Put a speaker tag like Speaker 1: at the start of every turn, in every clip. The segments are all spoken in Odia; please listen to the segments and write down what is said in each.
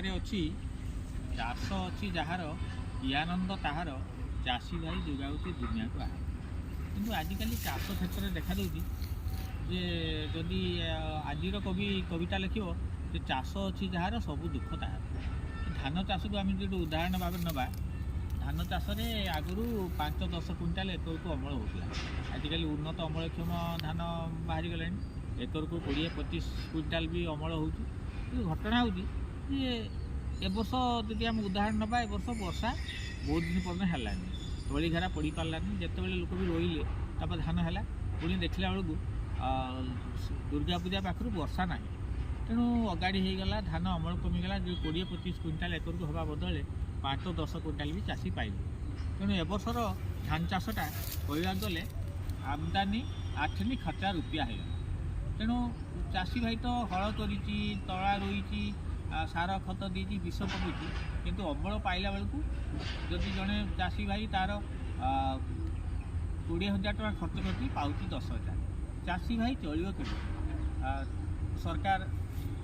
Speaker 1: କଥାରେ ଅଛି, ଚାଷ ଅଛି ଯାହାର କି ଆନନ୍ଦ ତାହାର, ଚାଷୀ ଭାଇ ଯୋଗାଉଛି ଦୁନିଆକୁ ଆହାର। କିନ୍ତୁ ଆଜିକାଲି ଚାଷ କ୍ଷେତ୍ରରେ ଦେଖାଦେଉଛି ଯେ ଯଦି ଆଜିର କବି କବିତା ଲେଖିବ ଯେ ଚାଷ ଅଛି ଯାହାର ସବୁ ଦୁଃଖ ତାହାର। ଧାନ ଚାଷକୁ ଆମେ ଯଦି ଉଦାହରଣ ଭାବରେ ନେବା, ଧାନ ଚାଷରେ ଆଗରୁ 5-10 କୁଇଣ୍ଟାଲ ଏକରକୁ ଅମଳ ହେଉଥିଲା। ଆଜିକାଲି ଉନ୍ନତ ଅମଳକ୍ଷମ ଧାନ ବାହାରିଗଲାଣି, ଏକରକୁ 20-25 କୁଇଣ୍ଟାଲ ବି ଅମଳ ହେଉଛି। କିନ୍ତୁ ଘଟଣା ହେଉଛି ଯେ ଏ ବର୍ଷ ଯଦି ଆମେ ଉଦାହରଣ ନେବା, ଏ ବର୍ଷ ବର୍ଷା ବହୁତ ଦିନ ପର୍ଯ୍ୟନ୍ତ ହେଲାନି, ତଳି ଘେରା ପଡ଼ିପାରିଲାନି। ଯେତେବେଳେ ଲୋକ ବି ରୋଇଲେ, ତାପରେ ଧାନ ହେଲା, ପୁଣି ଦେଖିଲା ବେଳକୁ ଦୁର୍ଗା ପୂଜା ପାଖରୁ ବର୍ଷା ନାହିଁ। ତେଣୁ ଅଗାଡ଼ି ହେଇଗଲା, ଧାନ ଅମଳ କମିଗଲା। ଯେଉଁ 20-25 କୁଇଣ୍ଟାଲ ଏକରକୁ ହେବା ବଦଳରେ 5-10 କୁଇଣ୍ଟାଲ ବି ଚାଷୀ ପାଇଲେ। ତେଣୁ ଏ ବର୍ଷର ଧାନ ଚାଷଟା କହିବାକୁ ଗଲେ ଆମଦାନୀ ଆଠନି ଖର୍ଚ୍ଚା ରୁପିଆ ହେଇଗଲା। ତେଣୁ ଚାଷୀ ଭାଇ ତ ହଳ କରିଛି, ତଳା ରୋଇଛି, ସାର ଖତ ଦେଇଛି, ବିଷ ପକାଇଛି, କିନ୍ତୁ ଅମଳ ପାଇଲା ବେଳକୁ ଯଦି ଜଣେ ଚାଷୀ ଭାଇ ତାର 20,000 ଟଙ୍କା ଖର୍ଚ୍ଚ କରିକି ପାଉଛି 10,000, ଚାଷୀ ଭାଇ ଚଳିବ କେମିତି? ସରକାର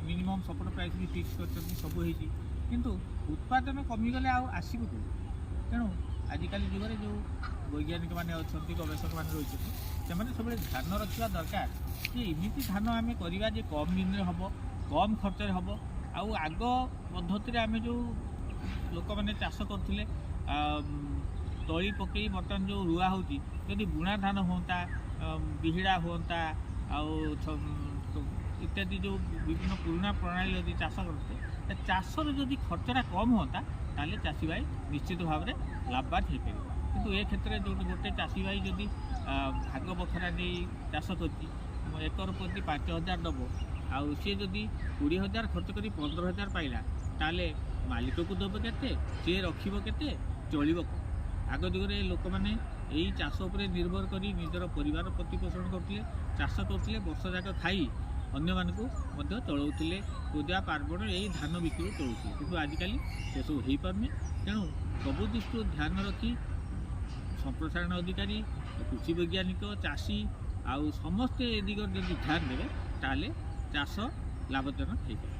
Speaker 1: ମିନିମମ୍ ସପୋର୍ଟ ପ୍ରାଇସ୍ ବି ଫିକ୍ସ କରିଛନ୍ତି, ସବୁ ହେଇଛି, କିନ୍ତୁ ଉତ୍ପାଦନ କମିଗଲେ ଆଉ ଆସିବ କେଉଁଠୁ? ତେଣୁ ଆଜିକାଲି ଯୁଗରେ ଯେଉଁ ବୈଜ୍ଞାନିକମାନେ ଅଛନ୍ତି, ଗବେଷକମାନେ ରହିଛନ୍ତି, ସେମାନେ ସବୁବେଳେ ଧ୍ୟାନ ରଖିବା ଦରକାର ଯେ ଏମିତି ଧାନ ଆମେ କରିବା ଯେ କମ୍ ଦିନରେ ହେବ, କମ୍ ଖର୍ଚ୍ଚରେ ହେବ। ଆଉ ଆଗ ପଦ୍ଧତିରେ ଆମେ ଯେଉଁ ଲୋକମାନେ ଚାଷ କରୁଥିଲେ ତଳି ପକେଇ, ବର୍ତ୍ତମାନ ଯେଉଁ ରୁଆ ହେଉଛି, ଯଦି ବୁଣା ଧାନ ହୁଅନ୍ତା, ବିହିଡ଼ା ହୁଅନ୍ତା ଆଉ ଇତ୍ୟାଦି ଯେଉଁ ବିଭିନ୍ନ ପୁରୁଣା ପ୍ରଣାଳୀ ଯଦି ଚାଷ କରନ୍ତେ, ଚାଷର ଯଦି ଖର୍ଚ୍ଚଟା କମ୍ ହୁଅନ୍ତା, ତାହେଲେ ଚାଷୀ ଭାଇ ନିଶ୍ଚିତ ଭାବରେ ଲାଭବାନ ହେଇପାରିବ। କିନ୍ତୁ ଏ କ୍ଷେତ୍ରରେ ଯେଉଁଠି ଗୋଟେ ଚାଷୀ ଭାଇ ଯଦି ଭାଗ ବଖରା ନେଇ ଚାଷ କରିଛି, ଏକର ପ୍ରତି 5,000 ଦେବ, ଆଉ ସିଏ ଯଦି 20,000 ଖର୍ଚ୍ଚ କରି 15,000 ପାଇଲା, ତାହେଲେ ମାଲିକକୁ ଦେବ କେତେ, ସିଏ ରଖିବ କେତେ, ଚଳିବ କ'ଣ? ଆଗ ଯୁଗରେ ଲୋକମାନେ ଏଇ ଚାଷ ଉପରେ ନିର୍ଭର କରି ନିଜର ପରିବାର ପ୍ରତିପୋଷଣ କରୁଥିଲେ, ଚାଷ କରୁଥିଲେ, ବର୍ଷ ଯାକ ଖାଇ ଅନ୍ୟମାନଙ୍କୁ ମଧ୍ୟ ଚଳାଉଥିଲେ, ପୂଜା ପାର୍ବଣ ଏଇ ଧାନ ବିକ୍ରି ଚଳୁଥିଲେ। କିନ୍ତୁ ଆଜିକାଲି ସେସବୁ ହେଇପାରୁନି। ତେଣୁ ସବୁ ଦୃଷ୍ଟିରୁ ଧ୍ୟାନ ରଖି ସମ୍ପ୍ରସାରଣ ଅଧିକାରୀ, କୃଷି ବୈଜ୍ଞାନିକ, ଚାଷୀ ଆଉ ସମସ୍ତେ ଏ ଦିଗରେ ଯଦି ଧ୍ୟାନ ଦେବେ, ତାହେଲେ ଚାଷ ଲାଭଜନକ ହେଇପାରିବ।